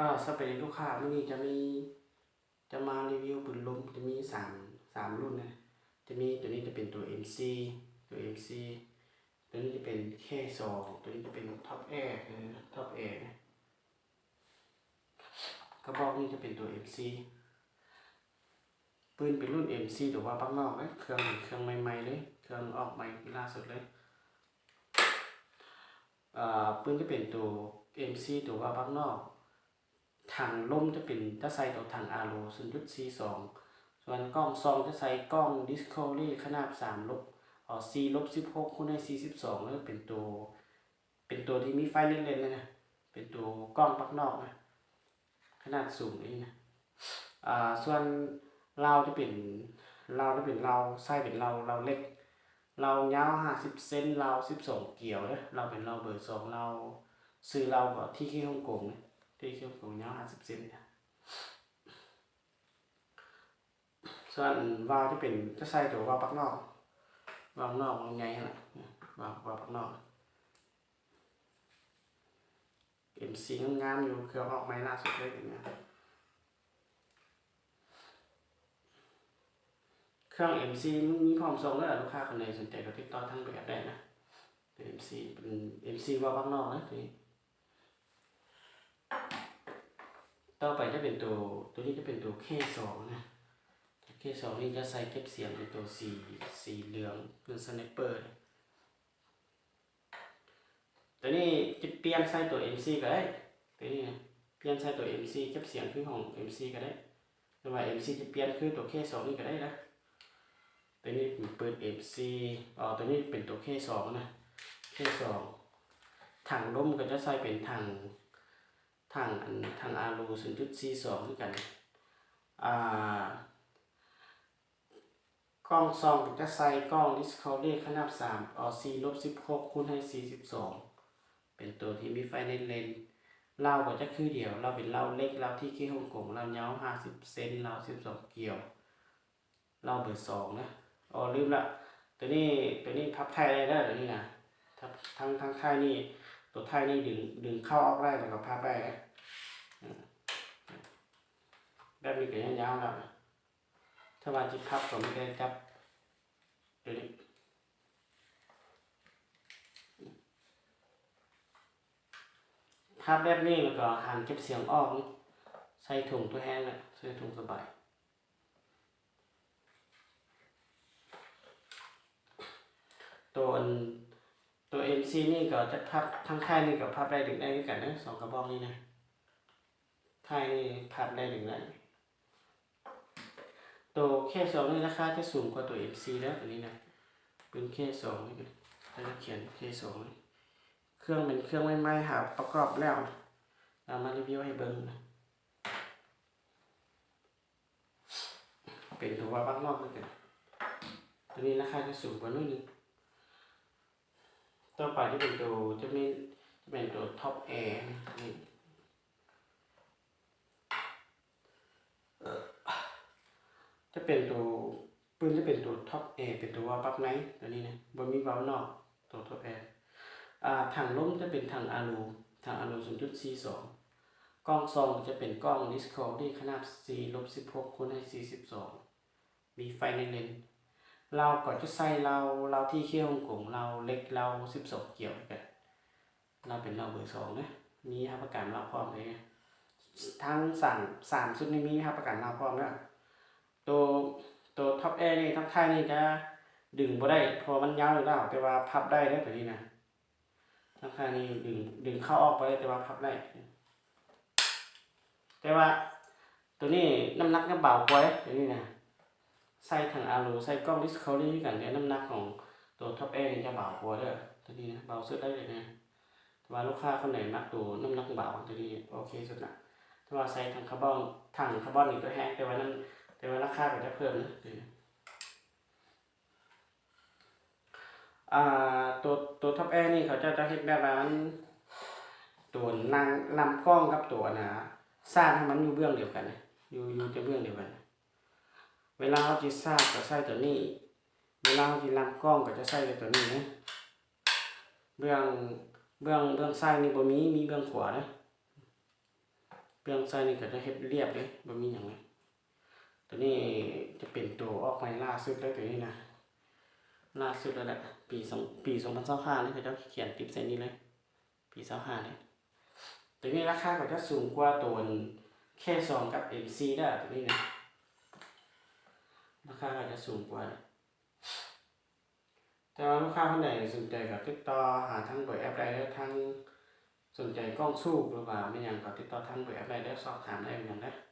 ອ່າ ສະບາຍດີລູກຄ້າ, ມື້ນີ້ຈະມີ ຈະມາຣີວິວປືນລົມ ຈະມີສາມ ສາມລຸ້ນນະ. ຈະມີ ໂຕນີ້ຈະເປັນໂຕເອັມຊີ ໂຕເອັມຊີ ໂຕນີ້ຈະເປັນເຄສອງ ໂຕນີ້ຈະເປັນທັອບແອ ເອີ ທັອບແອນະ. ກະບອກນີ້ຈະເປັນໂຕເອັມຊີ ປືນເປັນລຸ້ນເອັມຊີ ໂຕວາວປາກນອກເລີຍ, ເຄື່ອງ ເຄື່ອງໃໝ່ໆເລີຍ, ເຄື່ອງອອກໃໝ່ລ່າສຸດເລີຍ. ເອີ ປືນຈະເປັນໂຕເອັມຊີ ໂຕວາວປາກນອກ. ຖັງລົມຈະເປັນ ຈະໃສ່ໂຕຖັງອາໂລ ສູນຈຸດສີ່ສອງ, ສ່ວນກ້ອງສ່ອງຈະໃສ່ກ້ອງດິສຄັຟເວີຣີຂະໜາດສາມລົບ ເອີ ສີ່ລົບສິບຫົກຄູນໃຫ້ສີ່ສິບສອງ ເລີຍ, ເປັນໂຕ ເປັນໂຕທີ່ມີໄຟເນັດເລນນະ, ເປັນໂຕກ້ອງປາກນອກນະ ຂະໜາດສູງນີ້ນະ. ອ່າ ສ່ວນລາວຈະເປັນ ລາວຈະເປັນລາວ ໃຊ້ເປັນລາວ ລາວເຫຼັກ, ລາວຍາວຫ້າສິບເຊັນ, ລາວສິບສອງກຽວເດີ, ລາວເປັນລາວເບີສອງ, ລາວ ຊື່ລາວກໍທີເຄຮົງກົງ, ທີເຄຮົງກົງຍາວຫ້າສິບເຊັນ. ສ່ວນວາວຈະເປັນ ຈະໃສ່ໂຕວາວປາກນອກ ວາວນອກ ວາວໃຫຍ່ຫັ້ນລະ ວາວ ວາວປາກນອກ. ເອັມຊີງາມໆຢູ່ ເຄື່ອງອອກໃໝ່ລ່າສຸດເລີຍນະ. ເຄື່ອງເອັມຊີມີພ້ອມສົ່ງເດີ, ລູກຄ້າຄົນໃດສົນໃຈກໍຕິດຕໍ່ທາງແບບໄດ້ນະ. ເປັນເອັມຊີ ເປັນເອັມຊີວາວປາກນອກນະ ໂຕນີ້. ຕໍ່ໄປຈະເປັນໂຕ ໂຕນີ້ຈະເປັນໂຕເຄສອງນະ. ເຄສອງນີ້ຈະໃສ່ເກັບສຽງເປັນໂຕສີ ສີເຫຼືອງ ຄືສະໄນເປີ. ໂຕນີ້ຈະປ່ຽນໃສ່ໂຕເອັມຊີກໍໄດ້, ໂຕນີ້ນະ ປ່ຽນໃສ່ໂຕເອັມຊີ ເກັບສຽງຄືຂອງເອັມຊີກໍໄດ້, ຫຼືວ່າເອັມຊີຈະປ່ຽນຄືໂຕເຄສອງນີ້ກໍໄດ້ນະ. ໂຕນີ້ເປັນປືນເອັມຊີ ອໍ ໂຕນີ້ເປັນໂຕເຄສອງນະ ເຄສອງ. ຖັງລົມກໍຈະໃສ່ເປັນຖັງ ຖັງ ອັນ ຖັງອາໂລ ສູນຈຸດສີ່ສອງຄືກັນ. ອ່າ ກ້ອງສ່ອງຈະໃສ່ກ້ອງດິສຄັຟເວີຣີຂະໜາດສາມ ອໍ ສີ່ລົບສິບຫົກຄູນໃຫ້ສີ່ສິບສອງ ເປັນໂຕທີ່ມີໄຟເນັດເລນ. ລາວກໍຈະຄືດຽວ, ລາວເປັນລາວເຫຼັກ, ລາວທີເຄຮົງກົງ, ລາວຍາວຫ້າສິບເຊັນ, ລາວສິບສອງກຽວ, ລາວເບີສອງນະ. ອໍ ລືມລະ, ໂຕນີ້ ໂຕນີ້ພັບທ້າຍໄດ້ເດີ ໂຕນີ້ນະ. ທັງ ທັງທ້າຍນີ້ ໂຕທ້າຍນີ້ດຶງ ດຶງເຂົ້າອອກໄດ້ ແລ້ວກໍພັບໄດ້ນະ. ແບບນີ້ກໍຍາວໆແລ້ວນະ. ຖ້າວ່າຊິພັບກໍມີແຕ່ຈັບໂຕນີ້ ພັບແບບນີ້ ແລ້ວກໍຫັນເກັບສຽງອອກ ໃສ່ຖົງຕົວແຮງນະ ໃສ່ຖົງສະບາຍ. ໂຕອັນ ໂຕເອັມຊີນີ້ກໍຈະພັບ ທາງທ້າຍນີ້ກໍພັບໄດ້ດຶງໄດ້ຄືກັນເດີ ສອງກະບອກນີ້ນະ. ທ້າຍນີ້ພັບໄດ້ດຶງໄດ້. ໂຕເຄສອງນີ້ລາຄາຈະສູງກວ່າໂຕເອັມຊີເດີ ໂຕນີ້ນະ ເປັນເຄສອງນີ້ນະ ຈະຂຽນເຄສອງນີ້. ເຄື່ອງເປັນເຄື່ອງໃໝ່ໆ ຫາປະກອບແລ້ວ ເອົາມາຣີວິວໃຫ້ເບິ່ງນະ. ເປັນໂຕວາວປາກນອກຄືກັນ. ໂຕນີ້ລາຄາຈະສູງກວ່າໜ້ອຍໜຶ່ງ. ຕໍ່ໄປຈະເປັນໂຕ ຈະມີ ຈະເປັນໂຕທັອບແອນີ້ ຈະເປັນໂຕ ປືນຈະເປັນໂຕທັອບແອ ເປັນໂຕວາວປັບໃນ ໂຕນີ້ນະ ບໍ່ມີວາວນອກ ໂຕທັອບແອ. ອ່າ ຖັງລົມຈະເປັນຖັງອາໂລ ຖັງອາໂລສູນຈຸດສີ່ສອງ. ກ້ອງສ່ອງຈະເປັນກ້ອງດິສຄັຟເວີຣີຂະໜາດສີ່ລົບສິບຫົກຄູນໃຫ້ສີ່ສິບສອງ ມີໄຟໃນເລນ. ລາວກໍຈະໃສ່ລາວ ລາວທີ່ເຄຮົງກົງ ລາວເຫຼັກ ລາວສິບສອງກຽວຄືກັນ. ລາວເປັນລາວເບີສອງເດີ ມີຮັບປະກັນລາວພ້ອມເລີຍ. ທັງສາມ ສາມຊຸດນີ້ມີຮັບປະກັນລາວພ້ອມເດີ. ໂຕ ໂຕທັອບແອນີ້ ທາງທ້າຍນີ້ຈະດຶງບໍ່ໄດ້ ເພາະວ່າມັນຍາວຢູ່ແລ້ວ ແຕ່ວ່າພັບໄດ້ເດີ ໂຕນີ້ນະ. ທາງຂ້າງນີ້ດຶງ ດຶງເຂົ້າອອກໄປໄດ້ ແຕ່ວ່າພັບໄດ້ ແຕ່ວ່າໂຕນີ້ນ້ຳໜັກຈະເບົາກວ່າເດ້ ໂຕນີ້ນະ ໃສ່ຖັງອາໂລ ໃສ່ກ້ອງດິສຄັຟເວີຣີຄືກັນ ແຕ່ນ້ຳໜັກຂອງໂຕທັອບແອນີ້ຈະເບົາກວ່າເດີ ໂຕນີ້ນະ ເບົາສຸດໄດ້ເລີຍນະ. ແຕ່ວ່າລູກຄ້າຄົນໃດມັກໂຕນ້ຳໜັກເບົາ ໂຕນີ້ໂອເຄສຸດນະ. ແຕ່ວ່າໃສ່ຖັງຄາບອນ ຖັງຄາບອນນີ້ໂຕແຮງ ແຕ່ວ່ານັ້ນ ແຕ່ວ່າລາຄາກໍຈະເພີ່ມນະ ໂຕນີ້. ອ່າ ໂຕ ໂຕທັອບແອນີ້ເຂົາເຈົ້າຈະເຮັດແບບວ່າມັນ ໂຕນາງ ລຳກ້ອງກັບໂຕອັນນ່າ ສາດໃຫ້ມັນຢູ່ເບື້ອງດຽວກັນ ຢູ່ ຢູ່ແຕ່ເບື້ອງດຽວກັນ. ເວລາເຮົາຊິສາດກໍໃຊ້ໂຕນີ້ ເວລາເຮົາຊິລຳກ້ອງກໍຈະໃຊ້ແຕ່ໂຕນີ້ນະ. ເບື້ອງ ເບື້ອງ ເບື້ອງຊ້າຍນີ້ບໍ່ມີ ມີເບື້ອງຂວານະ. ເບື້ອງຊ້າຍນີ້ກໍຈະເຮັດລຽບເດ້ ບໍ່ມີຫຍັງເລີຍ. ຕົວນີ້ຈະເປັນຕົວອອກໃໝ່ລ່າສຸດເລີຍ ຕົວນີ້ນະ ລ່າສຸດແລ້ວແຫຼະ ປີສອງ ປີສອງພັນຊາວຫ້ານີ້ ເຂົາເຈົ້າຂຽນຕິດໃສ່ນີ້ເລີຍ ປີຊາວຫ້ານີ້. ຕົວນີ້ລາຄາກໍຈະສູງກວ່າຕົວ ເຄສອງ ກັບ ເອັມສີ່ ເດີ້ ຕົວນີ້ນະ ລາຄາກໍຈະສູງກວ່າ. ແຕ່ວ່າລູກຄ້າທ່ານໃດສົນໃຈກໍຕິດຕໍ່ຫາທາງເບີແອັບໄດ້ເດີ້ ທາງ ສົນໃຈກ້ອງສູບ ຫຼືວ່າແມ່ນຫຍັງກໍຕິດຕໍ່ທາງເບີແອັບໄດ້ເດີ້ ສອບຖາມໄດ້ແມ່ນຫຍັງເດີ້.